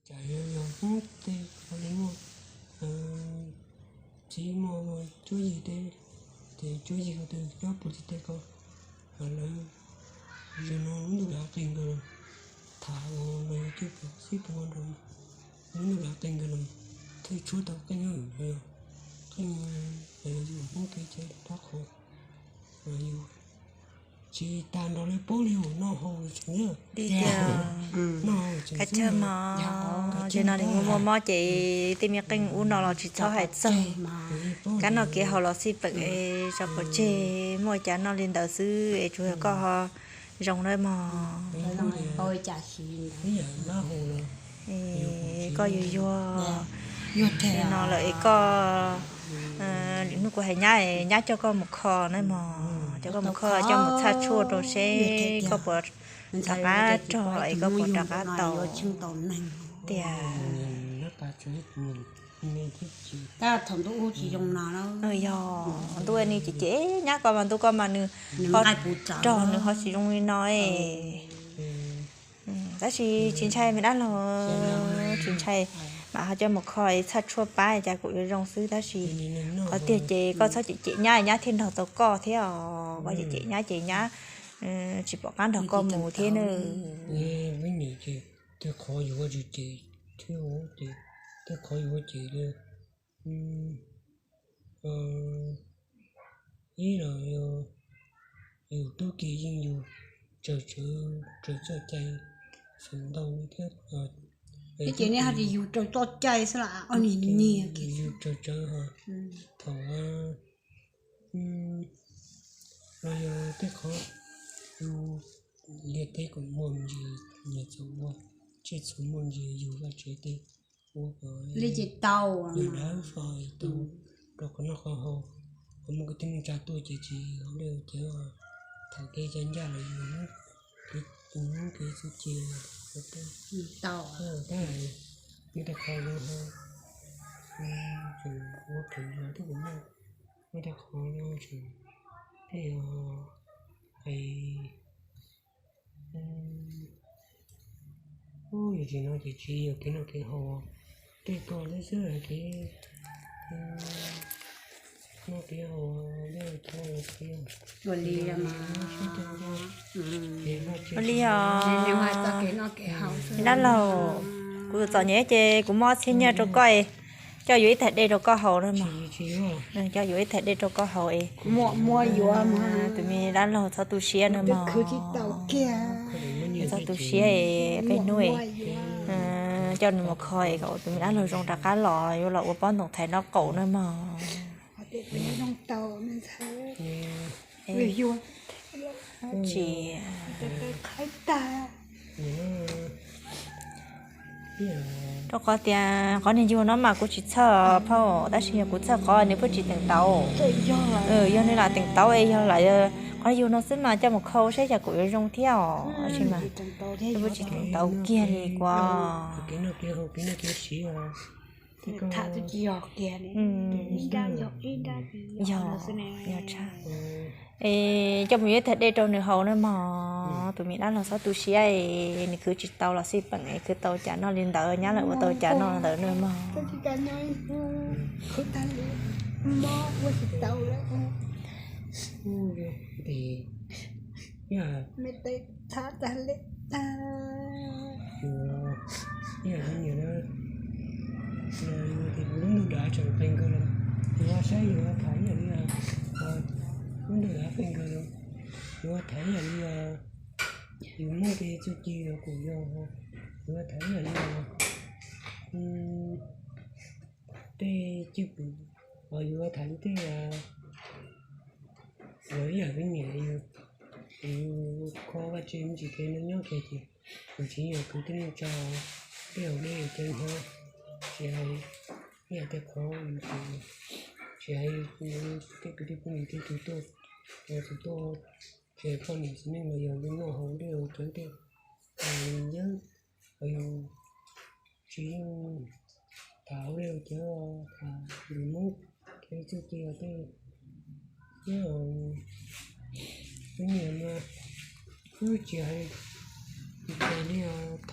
Cas yog Hmoob tej qhov li muaj txiv muaj cuab yig tej, ces cuab yig ko tus cob puag tim tej ko, lawv yog no lub ntuj lawv qeeg nkawd los tham los yog cwj pwm xib pwm nrog lub ntuj lawv qeeg nkawd los thiaj tshuab tau qeej los yog qeej los yog yus Hmoob kev cai dab qhuas los yus tsis tas nrog lawv paub li hauv noj haus tseem yog. Li tiag, noj haus tseem xwb. Ces no li muaj muaj mob ces tej me qeej ub no los tsis txhob hais txog. Kab noj kev haus los xij peem es tso pov tseg, muaj cas noj li ntawd xwb es tsuas yog koj ho zoo nawb mog. Koj yuag yuag li no lawm es koj, lwm hnub kuv hais nyab, nyab coj koj mus kho nawb mog, coj koj mus kho coj mus txhaj tshuaj rau seb koj puas rov qab rog es koj puas rov qab tau tiag. Yog ntuj ni ces cem nyab ko mas ntuj ko mas nws ho rog nws ho tsis zoo li no. Tab sis tsis ntshai me dab laug, tsis ntshai, mam ho coj mus kho es txhaj tshuaj pab cas kuv yuav zoo xwb. Tab sis qhov tiag ces koj txhob cem cem nyab, nyab thiaj nrog tau koj thiab os. Koj cem cem nyab ces nyab tsis pom qab nrog koj mus thiab nawb. Tej qhov yus ua tsis cem thiab, ces tej qhov yus ua cem li ib los yog yus tub ki yeej yus raws tsawv, raws txoj cai feem ntau li thiab. Ces nej hais tias yus raws txoj cai xwb los yus raws tsawv ho thaum los yog tej qhov yus liaj teb kom muaj ntsis, nyias txawm ua, tsis txhob muaj ntsis yus vaj tsev tej ua kom li ces tau, yus dawb fo tau rau qhov noj qhov haus. Qhov muaj kwv tij neej tsa tuaj ces tsis hauj lwm ces tham kev cai ncaj los yus hnub kev txuj ci tau. Tab sis tej qhov zoo ho tseem ua qhev los twb kom muaj, tej qhov no tseem tej hais yus tsis no ces tsis yog kev noj kev haus, tej ko li xwb kev noj kev haus, tej ua li mas. Ua li os. Dab laug, kuv txom nyem ces kuv muab ob txhiab nyiaj rau koj, coj yuav ib tais dej rau koj haus na mog. Coj yuav ib tais dej rau koj haus es. Tus me dab laug txhob tu siab na mog. Txhob tu siab es peb hnub es coj nws mus kho es kom tus me dab laug zoo rov qab los yuav los ua pob ntoos thaiv noj qaum na mog. Tsis rau qhov tias qhov niag yug no mas kuv tsis txhawj phauj, tab sis yog kuv txhawj qhov nws pheej tsis teem tauv. Yog nws lam teem tauv es yog lam qhov yug no xwb mas coj mus kho seb cas kuv yuav zoo thiab os. Tab sis mas nws pheej tsis teem tauv kiag li kuv. Yog, yog tshaj. Es coj mus yuav ib tais dej rau nws haus na mog. Tus me dab laug txhob tu siab es nws khwv tsis tau los xij peem es khwv tau cas noj li ntawd, nyab lawv ua tau cas noj ntawd na mog. Yus ua tham ib yam li, lub ntuj dav qeeg nkawd los, yus ua saib yus ua tham ib yam li, lub ntuj dav qeeg nkawd los, yus ua tham ib yam li, yus muaj tej txuj ci los kuj yog, yus ua tham ib yam li tej cwj pwm, yus ua tham li tej, yog ib yam li niam yus, yus kho vaj tse me ntsis kev noj nyob kiag ces yus tsis yog kwv tij neej tsa, tej haus dej haus cawv hnyav, tsis hais ib yam tej qhov yus tsis, tsis hais tej kwv tij phooj ywg tej tus tuaj, tus tuaj, tsis hais poj niam txiv neej los yog yus noj haus dej haus cawv tej, yus yawg, yus tsis yeej tham haus dej haus cawv, tham lus Hmoob, kev txuj ci tej, thiab wb niam mas wb tsis hais li os,